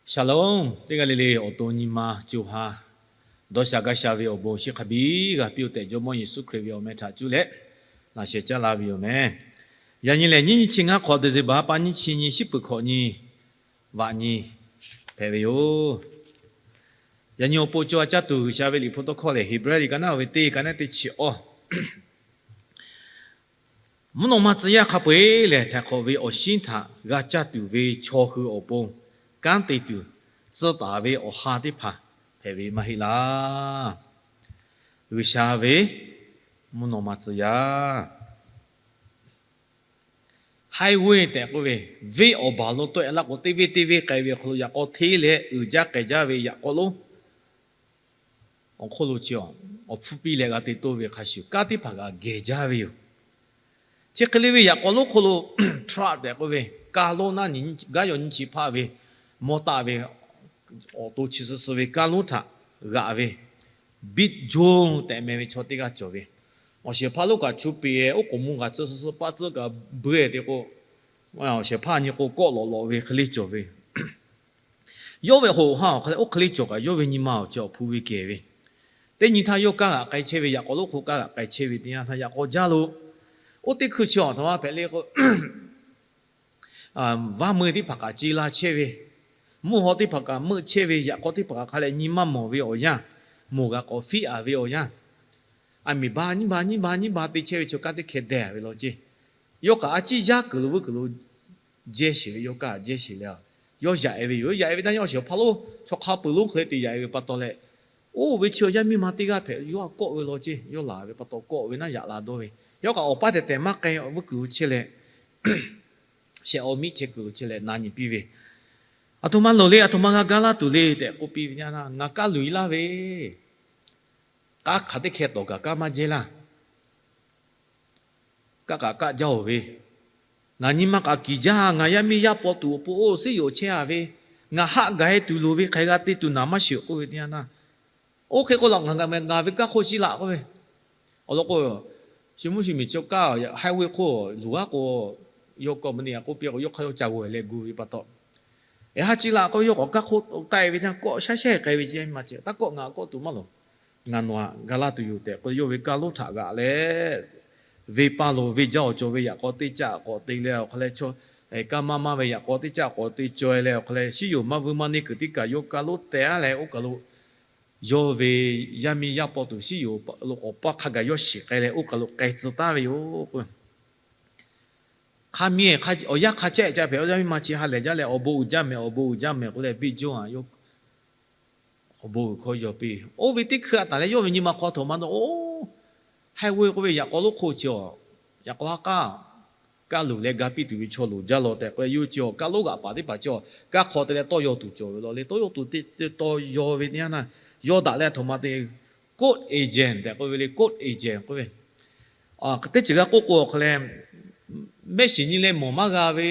Shalom. Teˇ g'aˇ le le awˬ to nyi ma co ha dawˇ sha gaˇ sha ve awˬ bon chi hk'a biˇ g'a piˇ-oˆ tehꞈ, Jawˇmawˇ Yeˍsuˆ Hkriꞈ ve awˬ meh htaꞈ cuˇ leh laꞈ sheh caˇ la ve yoˬ meh. Yaꞈ nyi lehˬ, nyiˇ nyi chi ngaˇ hk'awꞈ December ha pa nyiˇ chi nyi, shiˉ peuˬ hkawꞈ nyi, vaꞈ nyi hpehꞈ ve yoˬ. Yaꞈ nyi awˬ pon co ha caˇ tuˬ G'uiˬsha ve Liꞈ hpu tawˇ hkawˇ lehˬ, Heˍbrehˇ liꞈ ka naˉ ve teˇ ka naˉ teˇ chi awˇ. Mvuhˇ naw ma tcuh yaˇ hk'a peu-eˬ lehˬ, htaiˍ hk'awꞈ ve awˬ shinˉ htaꞈ g'a caˇ tuˬ ve chaw hui awˬ pon kanˉ te tuˬ tcuh taˍ ve awˬ ha teˇ hpaˍ hpehꞈ ve maˇ heˆ laˇ. G'uiˬsha ve mvuhˇ naw ma tcuh yaˇ, highway tehꞈ k'oˆ ve, venˇ awˬ baˬ lo tawˆ-e laˇ k'o, teˇ venˇ teˇ venˇ k'ai ve awˬ hk'aw lo yaꞈ k'aw hteˇ leh uiˍ jaˇ k'ai jaˇ ve yaꞈ k'aw lonˉ awˬ hk'oˆ lo chi awˬ hpfuhˇ piˇ leh g'a te toˇ ve hk'a shuˍ, kanˉ teˇ hpaˍ g'a geh jaˇ ve yoˬ. Chi hk'e le ve yaꞈ k'aw lonˉ hk'oˆ lo truck tehꞈ k'oˆ ve, ka lonˉ naˉ nyi gaˇ yaw nyiˇ chi hpaˆ ve mawˇ taˆ ve awˬ to chi suh suh ve ka lonˉ htaꞈ g'aꞈ ve, beat John tehꞈ meh ve chaw teˇ g'aˇ cawˬ ve, awˬ shehˍ hpaˇ lonˉ kaꞈ chu peˍ-e, oˉ k'oˍ mvuh kaꞈ tcuh suh suh paˆ tcuhˉ kaꞈ beuꞈ-e te k'o, awˬ shehˍ hpaˇ nyi k'o kawˆ lawꞈ lawꞈ ve hk'e le cawˬ ve. Yawˇ ve hoꞈ ha awˬ hk'aw leh oˇ hk'e le cawˬ kaꞈ, yawˇ ve nyi ma awˬ ceh awˬ hpu ve kehˬ ve, teˇ nyi htaˇ yawˇ kaˇ g'aꞈ k'ai chehˇ ve, yaꞈ k'aw lonˉ hk'oˆ kaˇ g'aꞈ k'ai chehˇ ve teˇ yanˇ htaˇ yaꞈ k'aw jaˇ lo, oˇ teˇ hkui chi awˬ htaꞈ ma hpehꞈ le k'o, vaˇ meuˇ teˇ hpaˍ kaꞈ ce la chehˇ ve, mvuhˇ haw teˇ hpaˍ kaꞈ meuˆ chehˇ ve, yaꞈ k'aw teˇ hpaˍ kaꞈ hk'a leh nyi maˇ mawˬ ve awˬ yanˇ, moˬ g'a k'awꞈ fiˉ-a ve awˬ yanˇ, a miˍ ba nyiˇ ba nyiˇ ba nyiˇ ba te chehˇ ve chaw kanˉ teˇ hkeh deh ve law ceˇ. Yawˇ kaꞈ a ciˉ yaˇ kuiˬ lo vuiˇ kuiˬ lo jehˇ sheˍ ve, yawˇ kaˇ jehˇ sheˍ leh, yawˇ yaꞈ-e ve yoˬ. Yaꞈ-e ve taˇ yaˇ awˬ shehˍ hpaˇ lonˉ chaw hk'a peuˬ lonˉ hk'e le te yaꞈ-e ve pa taw leh, oˇ ve chi yaˇ miˇ ma teˇ g'aˇ hpehꞈ yawˇ htaꞈ kawˆ ve law ceˇ. Yawˇ laˬ ve pa taw kawˆ ve naˉ yaꞈ la dawˇ ve, yawˇ kaꞈ awˬ paˇ tehˬ tehˬ maˇ k'ai, vuiˇ kuiˬ lo chehˇ leh, shehˍ awˬ miˇ chehˇ kuiˬ lo chehˇ leh na nyi piˇ ve, A htoꞈ ma loˍ le, a htoꞈ ma g'a ga laˇ tuˬ le tehꞈ k'oˆ piˇ ve teˇ yanˇ, ngaˬ kaˇ luˬ-e laˇ ve, k'aˉ hk'aˬ teˇ hkeh tawˍ kaꞈ kaˇ maˇ jehˇ laˇ. Kaˇ kaꞈ kaˇ jaˇ-oˬ ve, ngaˬ nyi ma kaꞈ kiˬ jaˇ. Ngaˬ yaˇ miˇ yaˇ paw tuˬ awˬ pon oˇ suhˉ yoˬ chehˇ-a ve, ngaˬ haˆ gaˬ-e tuˬ loˍ ve, hk'aˬ hk'e g'a te tuˬ naˍ maˇ shiˍ k'oˆ ve teˇ yanˇ, oˇ hk'e k'o law, ngaˬ ve kaˇ hk'oˆ ciˇ laꞈ k'oˆ ve, awˬ lawn k'o, shu mvuhˇ shu miˬ cawˬ kaˇ highway hk'oˆ luˬ-aˉ k'o, yawˇ kawˆ mvuhˇ nyi-a k'oˆ piˇ k'o, yawˇ hk'aˇ yawˇ ca g'aw leh gu ve pa taw, eˬ, haˆ ciˇ laꞈ k'oˆ ve, yawˇ k'awꞈ kaˇ hk'oˆ taˆ-e ve teˇ yanˇ, kawˆ shaˉ shehˇ k'ai ve ceˇ, maˇ ceˇ, taˇ kawˆ, ngaˬ kawˆ tuˬ maˇ loˍ. Ngaˬ nawˬ htaꞈ ga laˇ tuˬ yoˬ tehꞈ k'oˆ, yawˇ ve kaˇ lonˉ htaꞈ g'aꞈ leh, venˇ paˇ lo venˇ jaˇ awˬ cawˬ ve yaꞈ k'aw teˇ caˆ k'awꞈ te leh awˬ hk'aw leh, kaˇ maˇ maˇ ve yaꞈ k'aw teˇ caˆ k'awꞈ te caweh leh awˬ hk'aw leh, shiˉ yoˬ maˇ vuiˇ maˇ neˇ kuiˬ teˇ kaꞈ yawˇ kaˇ lonˉ teh-a leh, oˇ kaˬ lo yawˇ ve yaˇ miˇ yaˇ paw tuˬ shiˉ yoˬ lo k'awꞈ paˇ hk'a gaˬ yawˇ shiˍ k'ai leh, oˇ kaˬ lo k'ai tcuh taˉ ve yoˬ k'o, hk'a miˬ awˬ yanˇ hk'a chehˇ ca hpehꞈ, awˬ yaˇ miˇ ma chi ha lehˬ jaˇ leh, awˬ bon uiˍ jaˇ mehˍ, awˬ bon uiˍ jaˇ mehˍ k'oˆ leh, beˆ jawˇ-a, awˬ bon uiˍ hkawˇ yaw piˇ. Oˇ ve teˇ hkui a taˍ leh, yawˇ ve nyi ma hk'aw htoꞈ ma naw, oˇ, highway k'oˆ ve yaꞈ k'aw lonˉ hk'oˆ chi, yaꞈ k'aw ha k'aˇ kaˇ luˬ leh ga piˇ tuˬ ve chaw loˍ jaˇ law tehꞈ k'oˆ leh, yawˇ chi kaˇ lonˉ g'aꞈ paˍ teˇ hpaˍ chi kaˇ hk'aw te leh tawˇ yaw tuˬ cawˬ ve law le. Tawˇ yaw tuˬ te taw yaw ve teˇ yanˇ, yawˇ daꞈ leh a htoꞈ ma te, court agent tehꞈ k'oˆ ve le, court agent k'oˆ ve, teˇ ceuˬ g'a k'oˆ k'o awˬ hk'aw leh, mehˆ shiˍ nyi leh mawˬ maˇ g'a ve,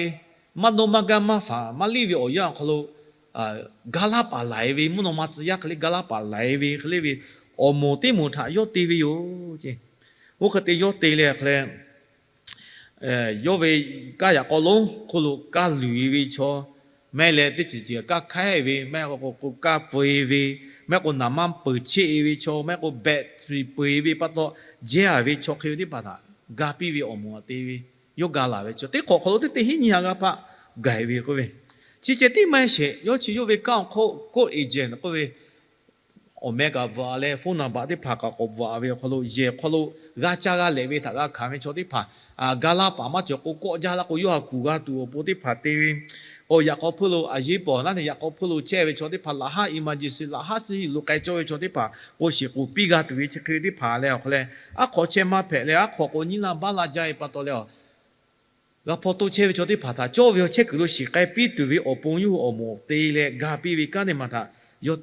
maˇ dawˇ maˇ gaˇ maˇ faˍ maˇ liˇ ve awˬ yanˇ awˬ hk'aw lo ga laˇ paˍ laiˍ ve, mvuhˇ naw ma tcuh yaˇ hk'e le ga laˇ paˍ laiˍ ve hk'e le ve, awˬ moˍ teˇ moˍ htaꞈ yawˇ te ve yoˬ ceˇ. Oˇ hk'e te yawˇ te leh hk'aw leh, yawˇ ve kaˇ yaꞈ k'aw lonˉ hk'oˆ lo kaˇ luˬ-e ve chaw, maˇ heˆ leh teˇ ceuˬ ceuˬ kaˇ hkaiˉ ve, maˇ heˆ k'o kaˇ pfuh-e ve, maˇ heˆ k'o naˍ manˇ peuˬ cheˆ-e ve chaw, maˇ heˆ k'o battery peuˬ-e ve pa taw, jehˇ-a ve chaw hk'e ve teˇ hpaˍ htaꞈ ga piˇ ve awˬ moˍ htaꞈ te ve, yawˇ ga laˬ ve chaw teˇ hk'awꞈ hk'aw lo teˇ teˇ hinˉ nyi ha g'a hpaˆ gaˬ-e ve k'oˆ ve, chi ceh tiˉ maˇ heˆ sheˍ. Yawˇ chi yawˇ ve kaˇ awˬ hk'oˆ court agent k'oˆ ve, awˬ meh kaꞈ bvuhꞈ-a leh, phone number teˇ hpaˍ kaꞈ k'awꞈ bvuhꞈ-a ve awˬ hk'aw lo, yehˬ hk'aw lo g'a caˇ g'a lehꞈ ve htaꞈ g'a hkanˍ ve chaw teˇ hpaˍ, ga laˇ paˍ maˇ cawˬ k'o, kawˆ jaˇ laˇ k'o, yawˇ htaꞈ kuˬ g'a tuˬ awˬ pon teˇ hpaˍ te ve, k'o yaꞈ k'aw hpuˇ lo a yeˇ pawˍ naˉ leh yaꞈ k'aw hpuˇ lo chehˇ ve chaw teˇ hpaˍ, laꞈ haˉ emergency laꞈ haˉ suh hiˆ lo k'ai cawˇ ve chaw teˇ hpaˍ k'o, shiˍ k'oˍ piˇ g'a tuˬ ve chi hk'e ve teˇ hpaˍ leh awˬ hk'aw leh, aˉ hk'aw chehˇ maˇ hpehꞈ leh aˉ hk'aw k'o nyiˇ laˇ baˆ laˇ jaˇ ve pa taw leh, g'a hpaw toˇ chehˇ ve chaw teˇ hpaˍ htaꞈ cawˇ ve awˬ chehˇ kuiˬ lo shiˍ k'ai piˇ tuˬ ve awˬ pon yawˇ hui awˬ moˍ te leh ga piˇ ve kanˉ teˇ maˬ htaꞈ yawˇ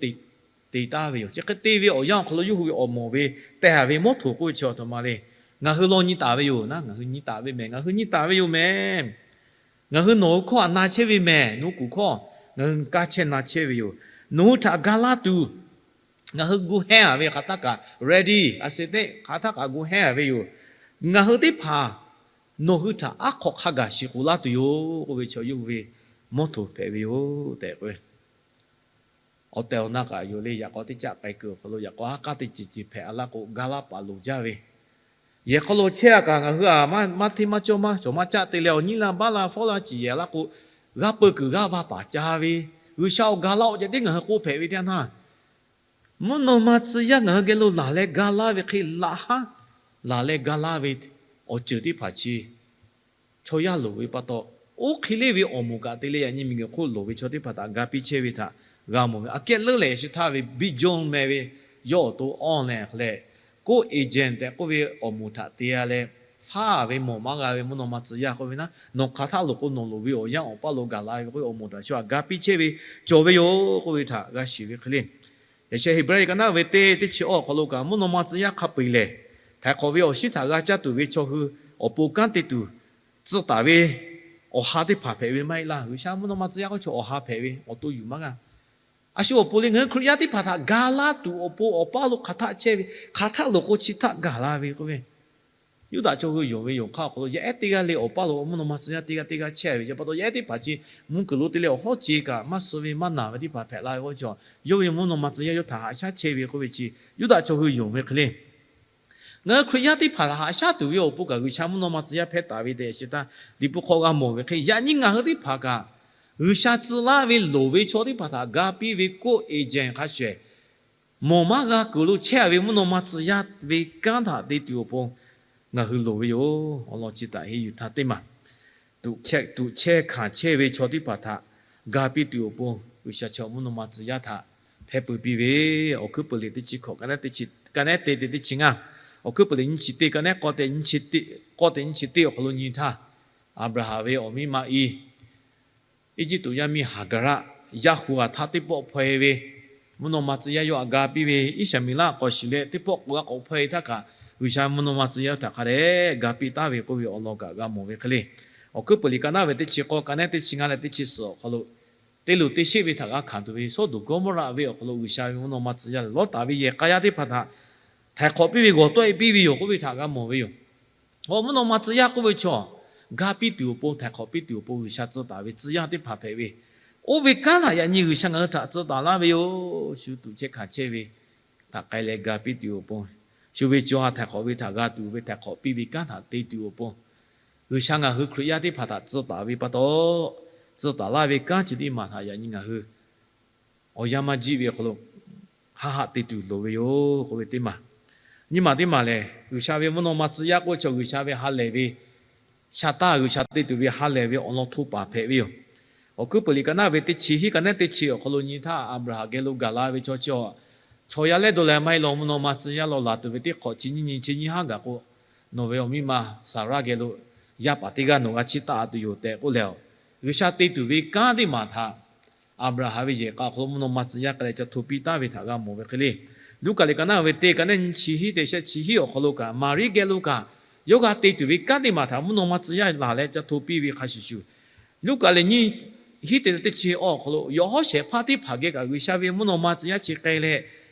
te taˍ ve yoˬ. Chi hk'e te ve awˬ yanˇ awˬ hk'aw lo yawˇ hui ve awˬ moˍ ve tehˬ ve mawˇ htoꞈ k'oˆ ve chi a htoꞈ ma le. Ngaˬ hui law nyi taˍ ve yoˬ naˉ, ngaˬ hui nyi taˍ ve mehˍ, ngaˬ hui nyi taˍ ve yoˬ mehˍ. Ngaˬ hui nawˬ hui hkawˇ htaꞈ na chehˇ ve mehˍ, nawˬ hui kuˬ hkawˇ ngaˬ hui kaˇ chehˇ na chehˇ ve yoˬ. Nawˬ hui htaꞈ ga laˇ tuˬ ngaˬ hui gu hehnˇ-a ve hk'aˬ htaˇ kaꞈ ready, a se teˆ hk'aˬ htaˇ kaꞈ gu hehnˇ-a ve yoˬ. Ngaˬ hui teˇ hpaˍ nawˬ hui htaꞈ aˉ hk'aw hk'a gaˬ shiˍ k'oˍ laˇ tuˬ yoˬ k'oˆ ve chi yawˇ hui ve mawˇ htoꞈ hpehꞈ ve yoˬ tehꞈ k'oˆ ve. Awˬ tehˬ awˬ na kaꞈ yoˬ le, yaꞈ k'aw teˇ caˆ k'ai kuiˬ awˬ hk'aw lo yaꞈ k'aw ha k'aˉ teˇ ceuˬ ceuˬ hpehꞈ a laˇ k'o, ga laˇ paˍ loˍ jaˇ ve, yehˬ hk'aw lo chehˇ a kaꞈ ngaˬ hui a maˇ hteˇ maˇ cawˇ maˇ shawˍ maˇ caˆ te leh awˬ nyiˇ la baˆ la fawˉ la ciˍ yehˬ laˇ k'o, g'a peu kuiˬ g'aˇ va paˍ ca ve, G'uiˬsha awˬ ga laˇ awˬ ceh tiˉ ngaˬ hui k'oˆ hpehꞈ ve teˇ yanˇ htaˇ, mvuhˇ naw ma tcuh yaˇ ngaˬ hui geh lo laˬ leh ga laˇ ve hk'e laꞈ haˉ laˬ leh ga laˇ ve awˬ ceuˬ teˇ hpaˍ chi chaw yaˇ loˍ ve pa taw, oˇ hk'e le ve awˬ moˍ kaꞈ te leh yaꞈ nyi miˬguiˬ hk'oˆ loˍ ve chaw teˇ hpaˍ htaꞈ ga piˇ chehˇ ve htaꞈ g'a mawˬ ve. Aꞈ kehˉ leuˉ lehˬ shi htaˇ ve biˇ jawˇ meh ve yawˇ awˬ to awˇ leh leh, k'oˆ agent tehꞈ k'oˆ ve awˬ moˍ htaꞈ te a leh, faˉ ve mawˬ maˇ g'a ve mvuhˇ naw ma tcuh yaˇ k'oˆ ve naˉ, nawˬ hk'aˬ htaˆ loˍ k'o nawˬ loˍ ve awˬ yanˇ awˬ paˇ lo gaˬ la ve k'oˆ ve awˬ moˍ htaꞈ shu htaꞈ ga piˇ chehˇ ve cawˬ ve yoˬ k'oˆ ve htaꞈ g'a shiˍ ve hk'e le. Yaꞈ sheh Heˍbrehˇ ka naˉ ve teˇ teˇ chi awˬ hk'aw lo kaꞈ mvuhˇ naw ma tcuh yaˇ hk'a peu-eˬ lehˬ, htaiˍ hk'awꞈ ve awˬ shinˉ htaꞈ g'a caˇ tuˬ ve chaw hui awˬ pon kanˉ te tuˬ tcuh taˍ ve awˬ ha teˇ hpaˍ hpehꞈ ve maˇ heˆ laˇ. G'uiˬsha mvuhˇ naw ma tcuh yaˇ k'oˆ chaw awˬ ha hpehꞈ ve awˬ to yuˬ maˇ g'a. A shu awˬ pon le ngaˬ hui Hkriꞈ yaˇ teˇ hpaˍ htaꞈ ga laˇ tuˬ awˬ pon awˬ paˇ lo hk'aˬ htaˆ chehˇ ve, hk'aˬ htaˆ loˍ k'o chi htaˆ gaˬ la ve k'oˆ ve, Yuˇdaꞈ chaw hui yonˍ ve yoˬ hk'aˇ awˬ hk'aw lo yaˇ ehˉ teˇ g'aˇ le awˬ paˇ lo mvuhˇ naw ma tcuh yaˇ teˇ g'aˇ teˇ g'aˇ chehˇ ve chi pa taw yaˇ ehˉ teˇ hpaˍ chi mvuhˇ kuiˬ lo te leh awˬ hawˉ ce kaꞈ maˇ suh ve maˇ naˬ ve teˇ hpaˍ hpehꞈ la ve k'oˆ ve chaw, yawˇ ve mvuhˇ naw ma tcuh yaˇ yawˇ htaꞈ haꞈ shaˉ chehˇ ve k'oˆ ve chi Yuˇdaꞈ chaw hui yonˍ ve hk'e le. Ngaˬ hui Hkriꞈ yaˇ teˇ hpaˍ htaꞈ haꞈ shaˉ tuˬ ve awˬ pon kaꞈ G'uiˬsha mvuhˇ naw ma tcuh yaˇ hpehˇ taˍ ve tehꞈ shi htaˇ, Liꞈ hpu hk'aw g'a mawˬ ve hk'e, yaꞈ nyi ngaˬ hui teˇ hpaˍ kaꞈ G'uiˬsha tcuh laˇ ve loˍ ve chaw teˇ hpaˍ htaꞈ ga piˇ ve k'oˆ e jehˬ hk'a shehˍ, mawˬ maˇ g'a kuiˬ lo chehˇ ve mvuhˇ naw ma tcuh yaˇ ve kanˉ htaꞈ te tuˬ awˬ pon ngaˬ hui loˍ ve yoˬ. Awˬ lawn chi htaꞈ henˇ yuˬ htaˇ teˇ maˬ tuꞈ chehˇ hkanˍ chehˇ ve chaw teˇ hpaˍ htaꞈ ga piˇ tuˬ awˬ pon G'uiˬsha chaw mvuhˇ naw ma tcuh yaˇ htaꞈ hpehˇ peuˬ piˇ ve, Awˬ hkuiˉ peuˬ liꞈ teˇ chi hkawꞈ ka neˉ te te chi ngaˇ, Awˬ hkuiˉ peuˬ liꞈ nyiˇ chi teˇ ka neˉ k'awˇ tehꞈ nyiˇ chi teˇ awˬ hk'aw lo nyi htaˇ, Aˍbraˍhanˍ ve awˬ miˇ ma i Eˇjiˇtuꞈ yaˇ miˇ Haˍgaˍraˆ yaˇ hu a htaˇ teˇ pawˆ hpaw-e ve, mvuhˇ naw ma tcuh yaˇ yawˇ htaꞈ ga piˇ ve, Iˉshaˍmeˍlaˆ k'awꞈ shiˍ leh teˇ pawˆ k'awꞈ hpaw-e htaˇ kaꞈ, G'uiˬsha mvuhˇ naw ma tcuh yaˇ htaꞈ hk'a dehꞈ ga piˇ taˍ ve k'oˆ ve awˬ lawn kaꞈ g'a mawˬ ve hk'e le. Awˬ hkuiˉ peuˬ liꞈ ka naˉ ve teˇ chi k'awˇ ka neˉ teˇ chi ngaˇ leh teˇ chi suhˍ awˬ hk'aw lo, te luˬ te sheˆ ve htaꞈ g'a hkanˍ tuˬ ve Sawˉdonˍ Gawˇmawˇraꞈ ve awˬ hk'aw lo G'uiˬsha ve mvuhˇ naw ma tcuh yaˇ leh Lawˇtaˍ ve yehˬ k'a yaˇ teˇ hpaˍ htaꞈ htaiˍ hk'awꞈ piˇ ve g'awˬ tawˆ-e piˇ ve yoˬ k'oˆ ve htaꞈ g'a mawˬ ve yoˬ. Awˬ mvuhˇ naw ma tcuh yaˇ k'oˆ ve chaw, ga piˇ tuˬ awˬ pon, htaiˍ hk'awꞈ piˇ tuˬ awˬ pon G'uiˬsha tcuh taˍ ve tcuh yaˇ teˇ hpaˍ hpehꞈ ve, oˇ ve kanˉ htaꞈ yaꞈ nyi G'uiˬsha ngaˬ hui htaꞈ tcuh taˍ laˇ ve yoˬ. Shu tuꞈ chehˇ hkanˍ chehˇ ve htaꞈ k'ai leh ga piˇ tuˬ awˬ pon, shu ve caw ha htaiˍ hk'awꞈ ve htaꞈ g'a tuˬ ve htaiˍ hk'awꞈ piˇ ve kanˉ htaꞈ te tuˬ awˬ pon, G'uiˬsha ngaˬ hui Hkriꞈ yaˇ teˇ hpaˍ htaꞈ tcuh taˍ ve pa taw, tcuh taˍ laˇ ve kanˉ chi teˇ maˬ htaꞈ yaꞈ nyi ngaˬ hui awˬ yanˇ maˇ jiˆ ve awˬ hk'aw lo haˆ haˆ te tuˬ loˍ ve yoˬ k'oˆ ve teˇ maˬ. Nyiˇ maˬ teˇ maˬ lehˬ, G'uiˬsha ve mvuhˇ naw ma tcuh yaˇ k'oˆ ve chaw G'uiˬsha ve ha lehˬ ve sha taˇ, G'uiˬsha te tuˬ ve ha lehˬ ve awˬ lawn hto paˍ hpehꞈ ve yoˬ. Awˬ hkuiˉ peuˬ liꞈ ka naˉ ve teˇ chi hiˉ ka neˉ teˇ chi awˬ hk'aw lo nyi htaˇ, Aˍbraˍhanˍ geh lo gaˬ la ve chaw chi, chaw yaˇ lehˉ dawˇ leh maˇ heˆ law, mvuhˇ naw ma tcuh yaˇ law laˬ tuˬ ve teˇ hk'awꞈ chi nyiˇ nyi chi nyiˇ haˉ gaˬ k'o, nawˬ ve awˬ miˇ ma Saˍraˆ geh lo yaˇ paˍ teˇ g'aˇ nawˬ g'a chiˇ taˆ tuˬ yoˬ tehꞈ k'oˆ leh, G'uiˬsha te tuˬ ve kanˉ teˇ maˬ htaꞈ Aˍbraˍhanˍ ve yehˬ k'a awˬ hk'aw lo mvuhˇ naw ma tcuh yaˇ k'ai leh ca hto piˇ taˍ ve htaꞈ g'a mawˬ ve hk'e le. Luˉkaꞈ liꞈ ka naˉ ve teˇ ka neˉ nyiˇ chi hiˉ te shehˆ chi hiˉ awˬ hk'aw lo kaꞈ, Maˍriˆ geh lo kaꞈ, yawˇ g'a te tuˬ ve kanˉ teˇ maˬ htaꞈ mvuhˇ naw ma tcuh yaˇ laˬ leh ca hto piˇ ve hk'a shuˍ shuˍ, Luˉkaꞈ liꞈ nyiˇ hiˉ te teˇ chi awˬ hk'aw lo yawˬ hawˉ shehˍ hpaˇ teˇ hpaˍ geh kaꞈ G'uiˬsha ve mvuhˇ naw ma tcuh yaˇ chi k'ai leh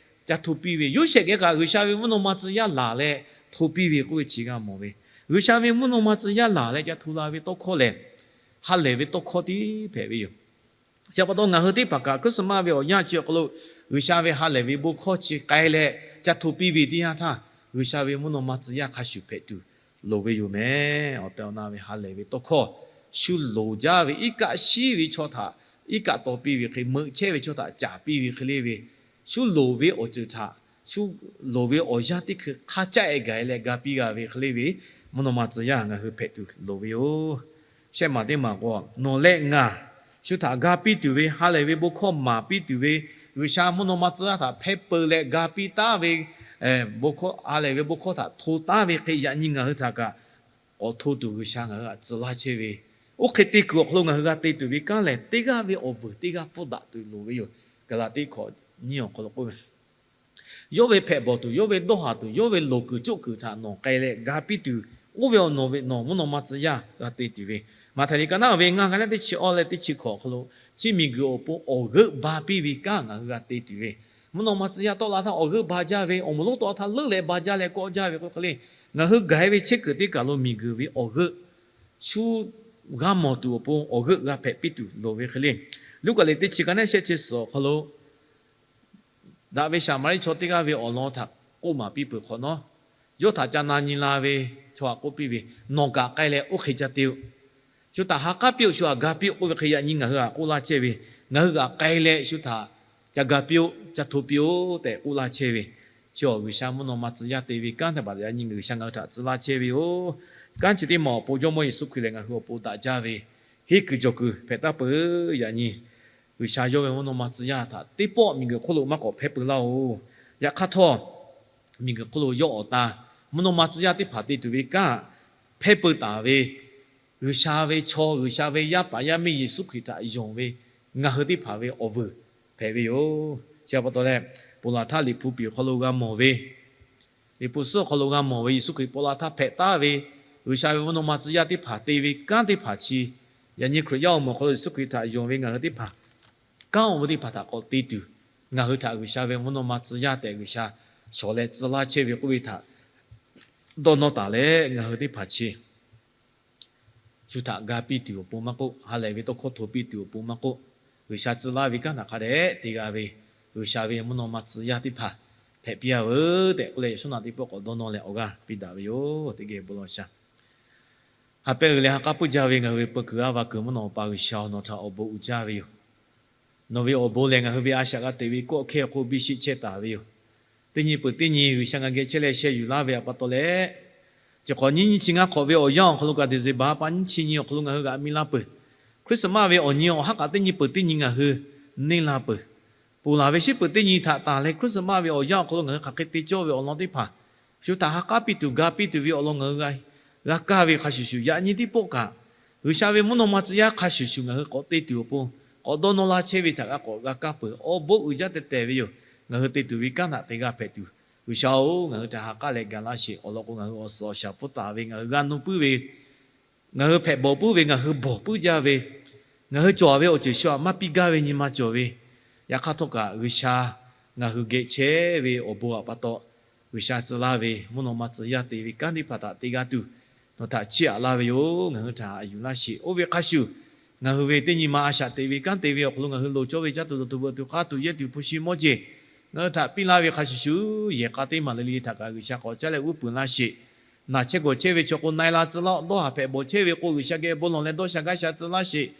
ca hto piˇ ve, Yoˇsehꞈ geh kaꞈ G'uiˬsha ve mvuhˇ naw ma tcuh yaˇ laˬ leh hto piˇ ve k'oˆ ve chi g'a mawˬ ve. G'uiˬsha ve mvuhˇ naw ma tcuh yaˇ laˬ leh ca hto la ve tawˇ hkawˇ lehˬ, ha lehˬ ve tawˇ hkawˇ tiˉ hpehꞈ ve yoˬ. Chi pa taw ngaˬ hui teˇ hpaˍ kaꞈ Christmas ve awˬ yanˇ chi awˬ hk'aw lo G'uiˬsha ve ha lehˬ ve bon hkawˇ chi k'ai leh ca hto piˇ ve teˇ yanˇ htaˇ, G'uiˬsha ve mvuhˇ naw ma tcuh yaˇ hk'a shuˍ hpehꞈ tuˬ loˍ ve yoˬ meh. Awˬ tehˬ awˬ na ve ha lehˬ ve tawˇ hkawˇ, shu loˍ jaˇ ve iˉ kaˆ shiˉ ve chaw htaꞈ iˉ kaˆ taw piˇ ve hk'e, meuꞈ chehˇ ve chaw htaꞈ caˍ piˇ ve hk'e le ve, shu loˍ ve awˬ ceuˬ htaꞈ, shu loˍ ve awˬ yanˇ teˇ hkui hk'a caˆ-e gaˬ-e leh ga piˇ g'a ve hk'e le ve, mvuhˇ naw ma tcuh yaˇ ngaˬ hui hpehꞈ tuˬ loˍ ve yoˬ. Shehˆ maˬ teˇ maˬ k'o, nawˬ leh ngaˬ shu htaꞈ ga piˇ tuˬ ve ha lehˬ ve bon hkawˇ maˍ piˇ tuˬ ve, G'uiˬsha mvuhˇ naw ma tcuh yaˇ htaꞈ hpehˇ peu leh ga piˇ taˍ ve, ha lehˬ ve bon hkawˇ htaꞈ hto taˍ ve hk'e yaꞈ nyi ngaˬ hui htaꞈ kaꞈ k'awꞈ hto tuˬ G'uiˬsha ngaˬ hui htaꞈ tcuh laˇ chehˇ ve, oˇ hk'e te kuiˬ awˬ hk'aw lo ngaˬ hui g'a te tuˬ ve kanˉ lehˬ, teˇ g'aˇ ve awˬ vuiˬ teˇ g'aˇ pfuhˇ daꞈ tuˬ loˍ ve yoˬ. Gaˍlaˍtiˆ hkawꞈ nyiˇ awˬ hk'aw lo k'oˆ ve, yawˇ ve hpehꞈ bawˬ tuˬ, yawˇ ve dawˇ haˍ tuˬ, yawˇ ve loˍ kuiˬ coˆ kuiˬ htaꞈ nawˬ k'ai leh ga piˇ tuˬ, oˇ ve awˬ nawˬ ve nawˬ mvuhˇ naw ma tcuh yaˇ g'a te tuˬ ve, Maꞈhtehˍ liꞈ ka naˉ ve ngaˇ ka neˉ teˇ chi awˇ leh teˇ chi hkawꞈ awˬ hk'aw lo, chi miˬguiˬ awˬ pon awˬ g'euˆ ba piˇ ve kanˉ ngaˬ hui g'a te tuˬ ve, mvuhˇ naw ma tcuh yaˇ tawˆ la htaˇ awˬ g'euˆ ba jaˇ ve, awˬ moˍ lonˉ tawˆ la htaˇ leuˉ leh ba jaˇ leh kawˆ jaˇ ve k'oˆ hk'e le, ngaˬ hui gaˬ-e ve chehˇ kuiˬ teˇ kaˬ lo miˬguiˬ ve awˬ g'euˆ shu g'a mawˬ tuˬ awˬ pon awˬ g'euˆ g'a hpehꞈ piˇ tuˬ loˍ ve hk'e le. Luˉkaꞈ liꞈ teˇ chi ka neˉ shehˆ chi suhˍ awˬ hk'aw lo daꞈ ve Saˍmaˍriˆ chaw teˇ g'aˇ ve awˬ lawn htaꞈ k'oˆ maˍ piˇ peuˬ hk'awꞈ nawˉ, yawˇ htaꞈ ca na nyi la ve chaw htaꞈ k'oˆ piˇ ve, Nawˬ kaꞈ k'ai leh oˇ hk'e ca te-oˆ. Shu htaꞈ ha k'aˉ piˇ-oˆ, shu htaꞈ ga piˇ-oˆ k'oˆ ve hk'e, yaꞈ nyi ngaˬ hui htaꞈ k'oˆ laˇ chehˇ ve, ngaˬ hui kaꞈ k'ai leh shu htaꞈ ca ga piˇ-oˆ, ca hto piˇ-oˆ tehꞈ k'oˆ laˇ chehˇ ve, chi awˬ G'uiˬsha mvuhˇ naw ma tcuh yaˇ te ve kanˉ teˇ hpaˍ yaꞈ nyi G'uiˬsha ngaˬ hui htaꞈ tcuh laˇ chehˇ ve yoˬ. Kanˉ chi teˇ maˬ awˬ pon Jawˇmawˇ Yeˍsuˆ Hkriꞈ lehˬ ngaˬ hui awˬ pon daꞈ jaˇ ve, henˇ kuiˬ jawˬ kuiˬ hpehꞈ taˍ peuˬ. Yaꞈ nyi G'uiˬsha yawˇ ve mvuhˇ naw ma tcuh yaˇ htaꞈ teˇ pawˆ miˬguiˬ hk'oˆ lo maˇ k'awꞈ hpehˇ peu laˇ-oˬ. Yaꞈ hk'aˇ htawˇ, miˬguiˬ hk'oˆ lo yawˇ awˬ ta mvuhˇ naw ma tcuh yaˇ teˇ hpaˍ te tuˬ ve kanˉ hpehˇ peu taˍ ve, G'uiˬsha ve chaw, G'uiˬsha ve yaˇ paˍ yaˇ miˇ Yeˍsuˆ Hkriꞈ htaꞈ yonˍ ve ngaˬ hui teˇ hpaˍ ve awˬ vuiˬ hpehꞈ ve yoˬ. Chi pa taw leh, ponˬ laˬ htaˇ Liꞈ hpu piˍ awˬ hk'aw lo g'a mawˬ ve, Liꞈ hpu suhˉ awˬ hk'aw lo g'a mawˬ ve Yeˍsuˆ Hkriꞈ ponˬ laˬ htaˇ hpehꞈ taˍ ve G'uiˬsha ve mvuhˇ naw ma tcuh yaˇ teˇ hpaˍ te ve kanˉ teˇ hpaˍ chi, yaꞈ nyi Hkriꞈ yaˇ awˬ moˍ awˬ hk'aw lo Yeˍsuˆ Hkriꞈ htaꞈ yonˍ ve ngaˬ hui teˇ hpaˍ kanˉ oˇ ve teˇ hpaˍ htaꞈ k'awꞈ te tuˬ, ngaˬ hui htaꞈ G'uiˬsha ve mvuhˇ naw ma tcuh yaˇ tehꞈ G'uiˬsha shawˍ leh tcuh laˇ chehˇ ve k'oˆ ve htaꞈ dawˇ nawˇ taˍ leh, ngaˬ hui teˇ hpaˍ chi shu htaꞈ ga piˇ tuˬ awˬ pon maˇ k'oˆ, ha lehˬ ve tawˇ hkawˇ hto piˇ tuˬ awˬ pon maˇ k'oˆ, G'uiˬsha tcuh laˇ ve kanˉ htaꞈ hk'a dehꞈ te g'a ve G'uiˬsha ve mvuhˇ naw ma tcuh yaˇ teˇ hpaˍ hpehꞈ piˇ-a veuˬ tehꞈ k'oˆ leh, yaꞈ shawˉ naꞈ teˇ pawˆ k'awꞈ dawˇ nawˇ leh awˬ g'aˇ piˇ daꞈ ve yoˬ. Teˇ geh bon lawˬ sha. Ha pehˇ uiˍ leh ha k'aˉ puiˉ jaˇ ve ngaˬ hui ve peu kuiˬ a va kuiˬ mvuhˇ naw pa G'uiˬsha-oˬ, nawˬ htaꞈ awˬ bon uiˍ jaˇ ve yoˬ. Nawˬ ve awˬ bon lehˬ, ngaˬ hui ve a shaꞈ g'a teꞈ ve kawˆ hkehˇ awˬ hk'oˆ biˇ sheˆ chehˇ taˍ ve yoˬ. Teˇ nyi peuˬ teˇ nyi G'uiˬsha ngaˬ geh chehˇ leh sheh yuˬ laˇ ve pa taw leh, chi hk'awꞈ nyiˇ nyiˇ chi ngaˇ hk'awꞈ ve awˬ yanˇ awˬ hk'aw lo kaꞈ December ha pa nyiˇ chi nyi awˬ hk'aw lo ngaˬ hui g'aꞈ mi laˇ peuˬ. Christmas ve awˬ nyi awˬ haˉ kaꞈ teˇ nyi peuˬ teˇ nyi ngaˬ hui neˇ laˇ peuˬ. Ponˬ laˬ ve shiˉ peuˬ teˇ nyi htaꞈ tanˬ leh Christmas ve awˬ yanˇ awˬ hk'aw lo ngaˬ hui hk'aˬ hk'e te cawˇ ve awˬ lawn teˇ hpaˍ, shu htaꞈ ha k'aˉ piˇ tuˬ ga piˇ tuˬ ve awˬ lawn ngaˬ hui g'a kaˇ ve hk'a shuˍ shuˍ, yaꞈ nyi teˇ pawˆ kaꞈ G'uiˬsha ve mvuhˇ naw ma tcuh yaˇ hk'a shuˍ shuˍ ngaˬ hui k'awꞈ te tuˬ awˬ pon k'awꞈ dawˇ nawˇ laˇ chehˇ ve htaꞈ g'a k'awꞈ g'a kaˇ peuˬ. Awˬ bon uiˍ jaˇ tehˬ tehˬ ve yoˬ. Ngaˬ hui te tuˬ ve kanˉ htaꞈ te g'a hpehꞈ tuˬ, G'uiˬsha-oˬ, ngaˬ hui htaꞈ ha k'aˉ leh ga laˇ sheˍ. Awˬ lawn k'o, ngaˬ hui awˬ suhˍ awˬ shaˍ pfuhˇ taˍ ve, ngaˬ hui g'a nuˇ puiˉ ve, ngaˬ hui hpehꞈ bawˬ puiˉ ve, ngaˬ hui bawˬ puiˉ jaˇ ve, ngaˬ hui cawˬ ve awˬ ceuˬ shu htaꞈ maˇ piˇ gaˇ ve nyi ma cawˬ ve, yaꞈ hk'aˇ htawˇ kaꞈ G'uiˬsha ngaˬ hui geh chehˇ ve awˬ bon htaꞈ pa taw, G'uiˬsha tcuh laˇ ve mvuhˇ naw ma tcuh yaˇ te ve kanˉ teˇ hpaˍ htaꞈ te g'a tuˬ, nawˬ htaꞈ chiˇ aꞈ laˇ ve yoˬ. Ngaˬ hui htaꞈ haꞈ yuˬ laˇ sheˍ. Oˇ ve hk'a shuˍ, ngaˬ hui ve teˇ nyi ma a shaꞈ teꞈ ve kanˉ te ve awˬ hk'aw lo ngaˬ hui loˍ cawˇ ve caˇ tuˬ dawˬ tuˬ veuꞈ tuˬ k'aˇ tuˬ yehˇ tuˬ hpu shi mawˇ jeˬ, ngaˬ hui htaꞈ piˇ laˇ ve hk'a shuˍ shuˍ, yehˬ k'a teˇ maˬ le le htaꞈ kaꞈ G'uiˬsha k'awꞈ caˉ leh uˉ peunˍ laˇ sheˍ. Naˬ chehˇ gawˬ chehˇ ve chaw k'o na-e la tcuh laˇ-oˆ. Dawˇ haˍ hpehꞈ bawˬ chehˇ ve k'o G'uiˬsha geh bon lawˬ leh dawˇ sha gaˇ sha tcuh laˇ sheˍ.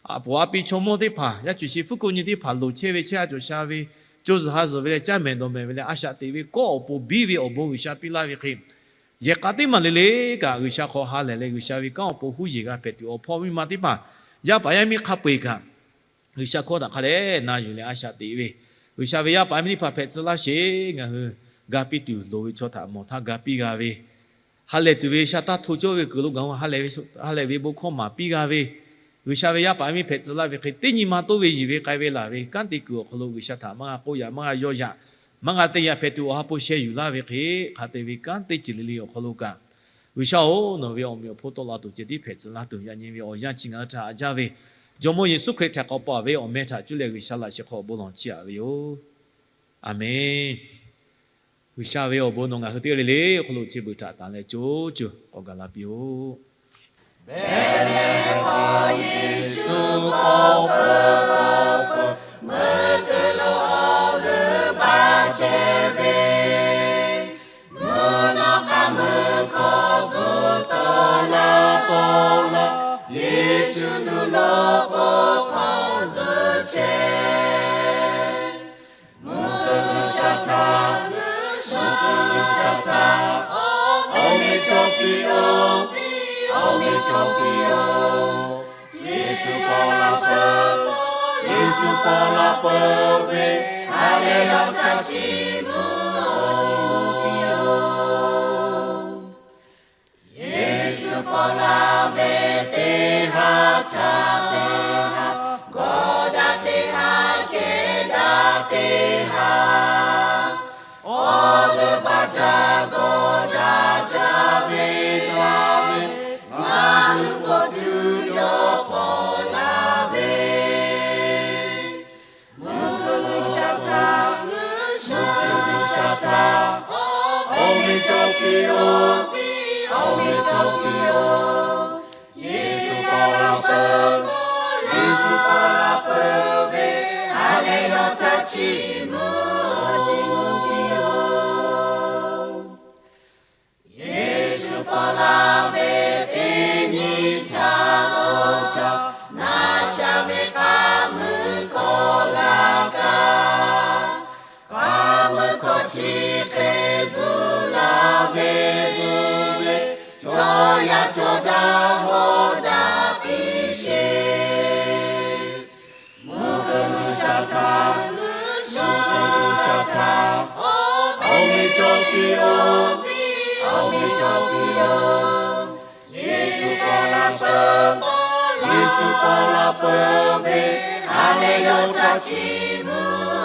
A poˍ a pi chaw mawˇ teˇ hpaˍ, yaˇ cuˬ shi hpfuhˇ kuˆ nyi teˇ hpaˍ loˍ chehˇ ve chehˇ a cawˬ sha ve, co zuhˬ ha zuhˬ ve leh caˇ mehˍ dawˬ mehˍ ve leh a shaꞈ teꞈ ve kawˆ awˬ pon biˇ ve awˬ bon G'uiˬsha piˇ laˇ ve hk'e, yehˬ k'a teˇ maˬ le le kaꞈ G'uiˬsha hk'aw ha lehˬ leh G'uiˬsha ve kanˉ awˬ pon huˉ yeˬ g'a hpehꞈ tuˬ, awˬ hpawˇ miˇ ma teˇ hpaˍ, yaˇ paˍ yaˇ miˇ hk'a peu-eˬ kaꞈ G'uiˬsha hkawˇ htaꞈ hk'a dehꞈ na yuˬ leh a shaꞈ teꞈ ve, G'uiˬsha ve yaˇ paˍ yaˇ miˇ teˇ hpaˍ hpehꞈ tcuh laˇ sheˍ. Ngaˬ hui ga piˇ tuˬ loˍ ve chaw htaꞈ mawˬ htaˇ ga piˇ g'a ve, ha lehˬ tuˬ ve sha taˇ hto cawˇ ve kuiˬ lo ngaˬ hui ha lehˬ ve bon hkawˇ maˍ piˇ g'a ve, G'uiˬsha ve yaˇ paˍ yaˇ miˇ hpehꞈ tcuh laˇ ve hk'e, teˇ nyi ma toˇ ve yiˬ ve k'ai ve laˬ ve kanˉ te kuiˬ awˬ hk'aw lo G'uiˬsha htaꞈ maˇ g'a k'oˆ yaꞈ, maˇ g'a te yaꞈ hpehꞈ tuˬ awˬ ha hpu sheh yuˬ laˇ ve hk'e, hk'a te ve kanˉ teˇ ceuˬ le le awˬ hk'aw lo kaꞈ, G'uiˬsha-oˬ, nawˬ ve awˬ meꞈ awˬ hponˇ tawˆ la tuˬ ceh tiˉ hpehꞈ tcuh laˇ tuˬ, yaꞈ nyi ve awˬ yanˇ chi ngaˬ hui htaꞈ haꞈ jaˇ ve Jawˇmawˇ Yeˍsuˆ Hkriꞈ htaꞈ k'awꞈ paˍ ve awˬ meh htaꞈ cuˇ leh G'uiˬsha laꞈ sheh hk'aw bon lawˬ chiˇ aꞈ ve yoˬ. Aˬmenˍ. G'uiˬsha ve awˬ bon nawˬ ngaˬ hui teˇ g'aˇ le le awˬ hk'aw lo chi beuꞈ htaꞈ tanˬ leh co co k'awꞈ gaˬ la piˇ-oˆ. Behˍlehˍhehnˍ hk'aw Yeˍsuˆ k'awꞈ peuˬ k'awꞈ peuˬ, meuˇ kuiˬ lo awˬ g'euˆ baˇ chehˇ ve, mvuhˇ naw k'aˉ meuˇ hkawˇ kuˬ tawˆ la paw la, Yeˍsuˆ nuˇ loꞈ k'oˆ hk'awꞈ zuhˆ chehˇ. Mvuhˇ kuiˬ G'uiˬsha htaꞈ, mvuhˇ kuiˬ G'uiˬsha htaꞈ, awˬ meh cawˬ piˇ-oˆ, awˬ meh cawˬ piˇ-oˆ. Yeˍsuˆ paw la peuˬ, Yeˍsuˆ paw la peuˬ ve, ha lehˬ yawˇ htaꞈ chiˇ mvuh-oˆ. Yeˍsuˆ paw la ve teˇ ha htaꞈ teˇ ha, g'awˇ daꞈ teˇ ha, kehˬ daꞈ teˇ ha, awˬ g'euˆ baˇ jaˇ g'awˇ daꞈ jaˇ ve, daꞈ ve, ngaˬ hui po tuˬ yawˇ paw la ve. Mvuhˇ kuiˬ G'uiˬsha htaꞈ, mvuhˇ kuiˬ G'uiˬsha htaꞈ, awˬ meh cawˬ piˇ-oˆ, awˬ meh cawˬ piˇ-oˆ. Yeˍsuˆ paw la peuˬ, Yeˍsuˆ paw la peuˬ ve, ha lehˬ yawˇ htaꞈ chiˇ mvuh-oˆ. daꞈ hawˉ daꞈ piˇ sheˍ. Mvuhˇ G'uiˬsha htaꞈ, G'uiˬsha htaꞈ, awˬ meh cawˬ piˇ-oˬ, awˬ meh cawˬ piˇ-oˬ. Yeˍsuˆ k'awꞈ laꞈ peuˬ, Yeˍsuˆ k'awꞈ laꞈ peuˬ ve, ha lehˬ yawˇ htaꞈ chiˇ mvuh